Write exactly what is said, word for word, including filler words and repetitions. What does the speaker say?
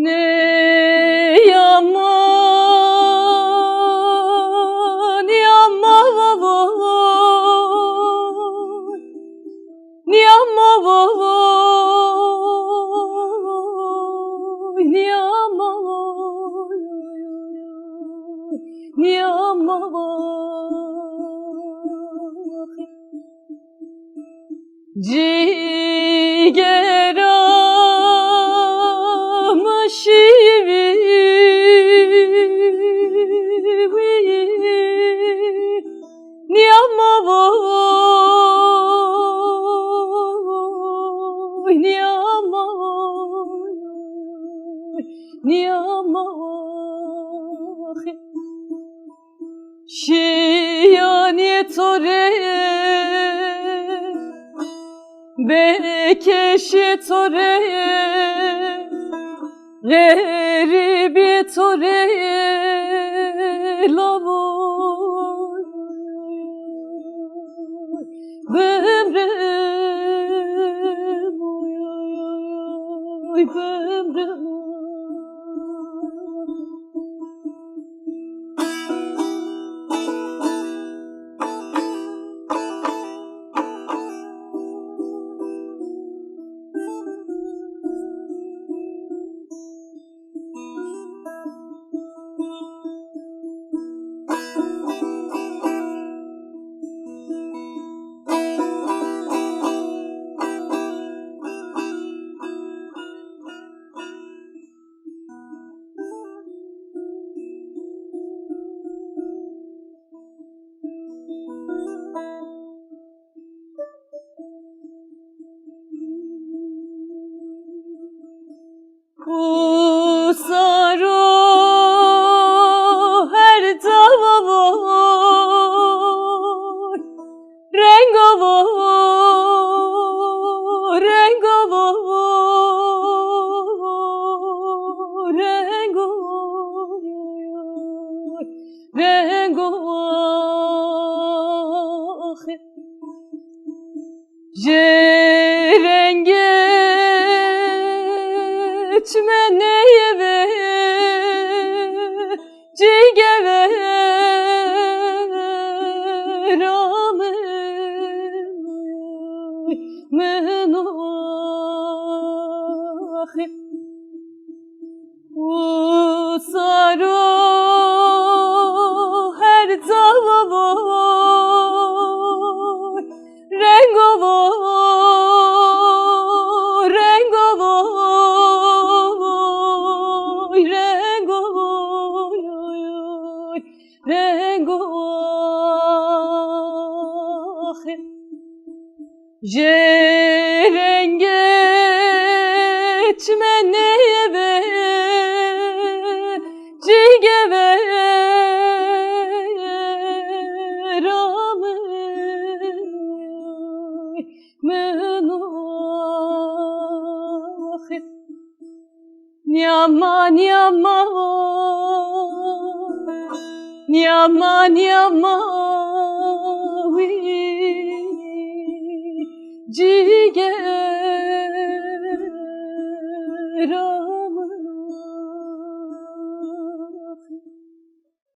Nê yaman, yaman vavoy, yaman vavoy, yaman vavoy, yaman vavoy. Cîgera mi şîvî wî, nîyama voy, nîyama voy, nîyama voy. Şîyanî to rê, bêkeşî to rê, xerîbî to rê, lavo bimrim, oy, oy, oy, bimrim. Usaro her cawa voy, rengo voy, rengo voy, rengo voy, rengo voy. Ji rengê çimenê ve, cîge ve, ramê min axê. Usaro her cawa voy, rengo voy, rengo voy, rengo voy, rengo voy. Ji rengê çimenê ve, cîge ve, ramê min axê. Nîyama, nîyama, nîyama, nîyama wî cîgera